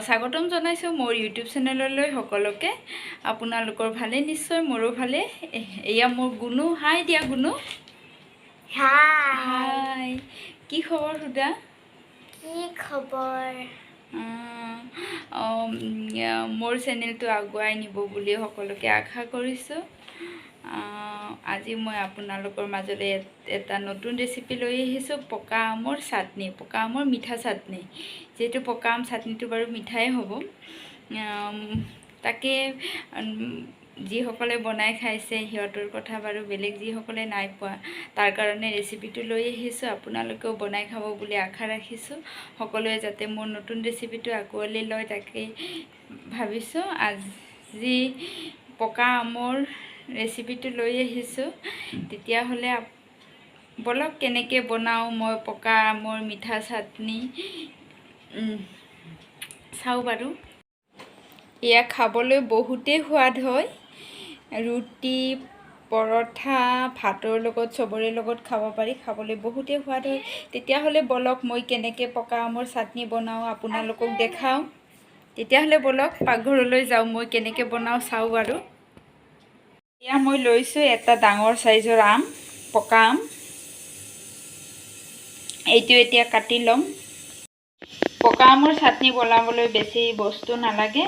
স্বাগতম জনাইছোঁ মোৰ ইউটিউব চেনেললৈ সকলোকে। আপোনালোকৰ ভালে নিশ্চয়, মোৰো ভালে। এয়া মোৰ গুণু। হাই দিয়া গুণু। হাই, কি খবৰ সুধা? কি খবৰ? মোৰ চেনেলটো আগুৱাই নিব বুলি সকলোকে আশা কৰিছোঁ। আজি মই আপোনালোকৰ মাজলৈ এটা নতুন ৰেচিপি লৈ আহিছোঁ, পকা আমৰ চাটনি, পকা আমৰ মিঠা চাটনি। যিহেতু পকা আম চাটনিটো বাৰু মিঠাই হ'ব, তাকে যিসকলে বনাই খাইছে সিহঁতৰ কথা বাৰু বেলেগ, যিসকলে নাই পোৱা তাৰ কাৰণে ৰেচিপিটো লৈ আহিছোঁ। আপোনালোকেও বনাই খাব বুলি আশা ৰাখিছোঁ। সকলোৱে যাতে মোৰ নতুন ৰেচিপিটো আঁকোৱালি লয় তাকেই ভাবিছোঁ। আজি পকা আমৰ ৰেচিপিটো লৈ আহিছোঁ। তেতিয়াহ'লে বলক কেনেকৈ বনাওঁ মই পকা আমৰ মিঠা চাটনি চাওঁ বাৰু। এয়া খাবলৈ বহুতেই সোৱাদ হয়, ৰুটি পৰঠা ভাতৰ লগত চবৰে লগত খাব পাৰি, খাবলৈ বহুতেই সোৱাদ হয়। তেতিয়াহ'লে বলক মই কেনেকৈ পকা আমৰ চাটনি বনাওঁ আপোনালোকক দেখাওঁ। তেতিয়াহ'লে বলক পাকঘৰলৈ যাওঁ, মই কেনেকৈ বনাওঁ চাওঁ বাৰু। এয়া মই লৈছোঁ এটা ডাঙৰ চাইজৰ আম, পকা আম। এইটো এতিয়া কাটি ল'ম। পকা আমৰ চাটনি বনাবলৈ বেছি বস্তু নালাগে।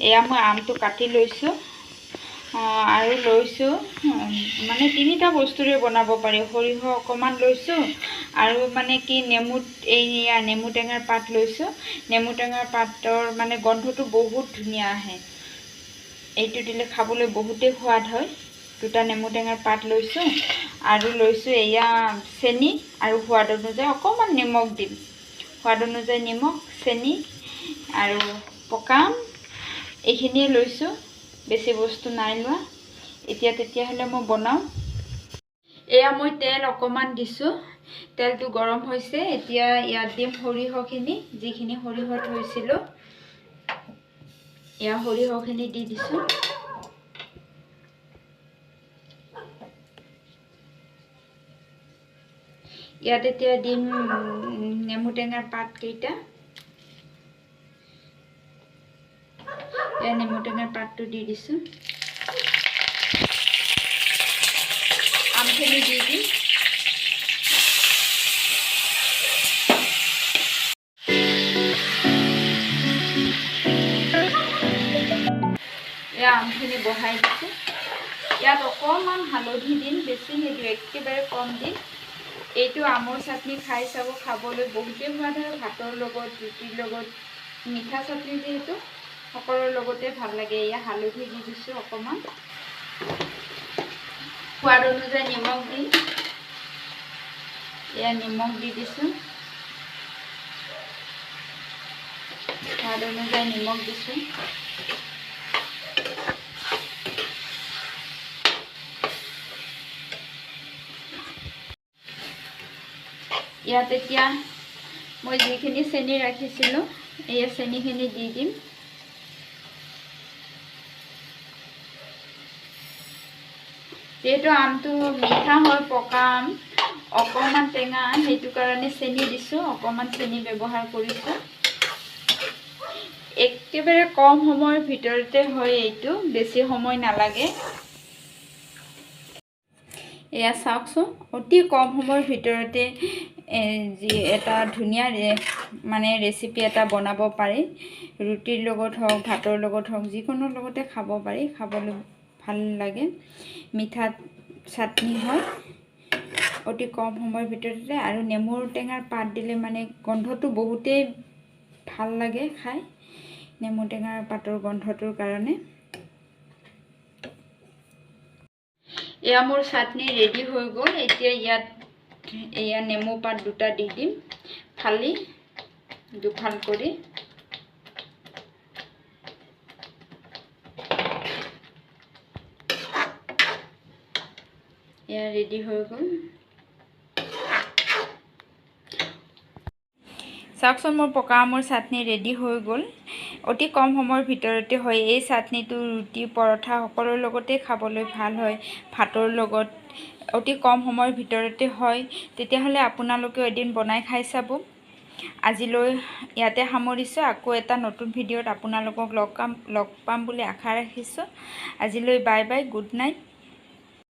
এয়া মই আমটো কাটি লৈছোঁ আৰু লৈছোঁ মানে তিনিটা বস্তুৰে বনাব পাৰি। সৰিয়হ অকণমান লৈছোঁ আৰু মানে কি নেমু, এইয়া নেমু টেঙাৰ পাত লৈছোঁ। নেমু টেঙাৰ পাতৰ মানে গোন্ধটো বহুত ধুনীয়া আহে, এইটো দিলে খাবলৈ বহুতেই সোৱাদ হয়। দুটা নেমু টেঙাৰ পাত লৈছোঁ আৰু লৈছোঁ এয়া চেনি আৰু সোৱাদ অনুযায়ী অকণমান নিমখ দিম। সোৱাদ অনুযায়ী নিমখ, চেনি আৰু পকা আম এইখিনিয়ে লৈছোঁ, বেছি বস্তু নাই লোৱা। এতিয়া তেতিয়াহ'লে মই বনাওঁ। এয়া মই তেল অকণমান দিছোঁ, তেলটো গৰম হৈছে। এতিয়া ইয়াত দিম সৰিয়হখিনি, যিখিনি সৰিয়হ থৈছিলোঁ এয়া সৰিয়হখিনি দি দিছোঁ। ইয়াত এতিয়া দিম নেমু টেঙাৰ পাতকেইটা। এয়া নেমু টেঙাৰ পাতটো দি দিছোঁ। আমখিনি দি দিম। এয়া আমখিনি বহাই দিছোঁ। ইয়াত অকণমান হালধি দিম, বেছি নিদিওঁ, একেবাৰে কম দিম। এইটো আমৰ চাটনি খাই চাব, খাবলৈ বহুতেই সোৱাদ হয়। ভাতৰ লগত, ৰুটিৰ লগত, মিঠা চাটনি যিহেতু সকলোৰে লগতে ভাল লাগে। এয়া হালধি দি দিছোঁ অকণমান, সোৱাদ অনুযায়ী নিমখ দিম। এয়া নিমখ দি দিছোঁ, সোৱাদ অনুযায়ী নিমখ দিছোঁ। ইয়াত এতিয়া মই যিখিনি চেনি ৰাখিছিলোঁ এই চেনিখিনি দি দিম। যিহেতু আমটো মিঠা হয়, পকা আম অকণমান টেঙা, সেইটো কাৰণে চেনি দিছোঁ, অকণমান চেনি ব্যৱহাৰ কৰিছোঁ। একেবাৰে কম সময়ৰ ভিতৰতে হয় এইটো, বেছি সময় নালাগে। এয়া চাওকচোন, অতি কম সময়ৰ ভিতৰতে যি এটা ধুনীয়া মানে ৰেচিপি এটা বনাব পাৰি। ৰুটিৰ লগত হওক, ভাতৰ লগত হওক, যিকোনো লগতে খাব পাৰি, খাবলৈ ভাল লাগে। মিঠা চাটনি হয় অতি কম সময়ৰ ভিতৰতে। আৰু নেমুৰ টেঙাৰ পাত দিলে মানে গোন্ধটো বহুতেই ভাল লাগে খাই, নেমু টেঙাৰ পাতৰ গোন্ধটোৰ কাৰণে। এয়া মোৰ চাটনি ৰেডি হৈ গ'ল। এতিয়া ইয়াত এয়া নেমু পাত দুটা দি দিম, ফালি দুফাল কৰি। এয়া ৰেডি হৈ গ'ল। চাওকচোন মোৰ পকা আমৰ চাটনি ৰেডি হৈ গ'ল। অতি কম সময়ৰ ভিতৰতে হয় এই চাটনিটো। ৰুটি পৰঠা সকলোৰ লগতে খাবলৈ ভাল হয়, ভাতৰ লগত অতি কম সময়ৰ ভিতৰতে হয়। তেতিয়াহ'লে আপোনালোকেও এদিন বনাই খাই চাব। আজিলৈ ইয়াতে সামৰিছোঁ। আকৌ এটা নতুন ভিডিঅ'ত আপোনালোকক লগ পাম বুলি আশা ৰাখিছোঁ। আজিলৈ বাই বাই, গুড নাইট।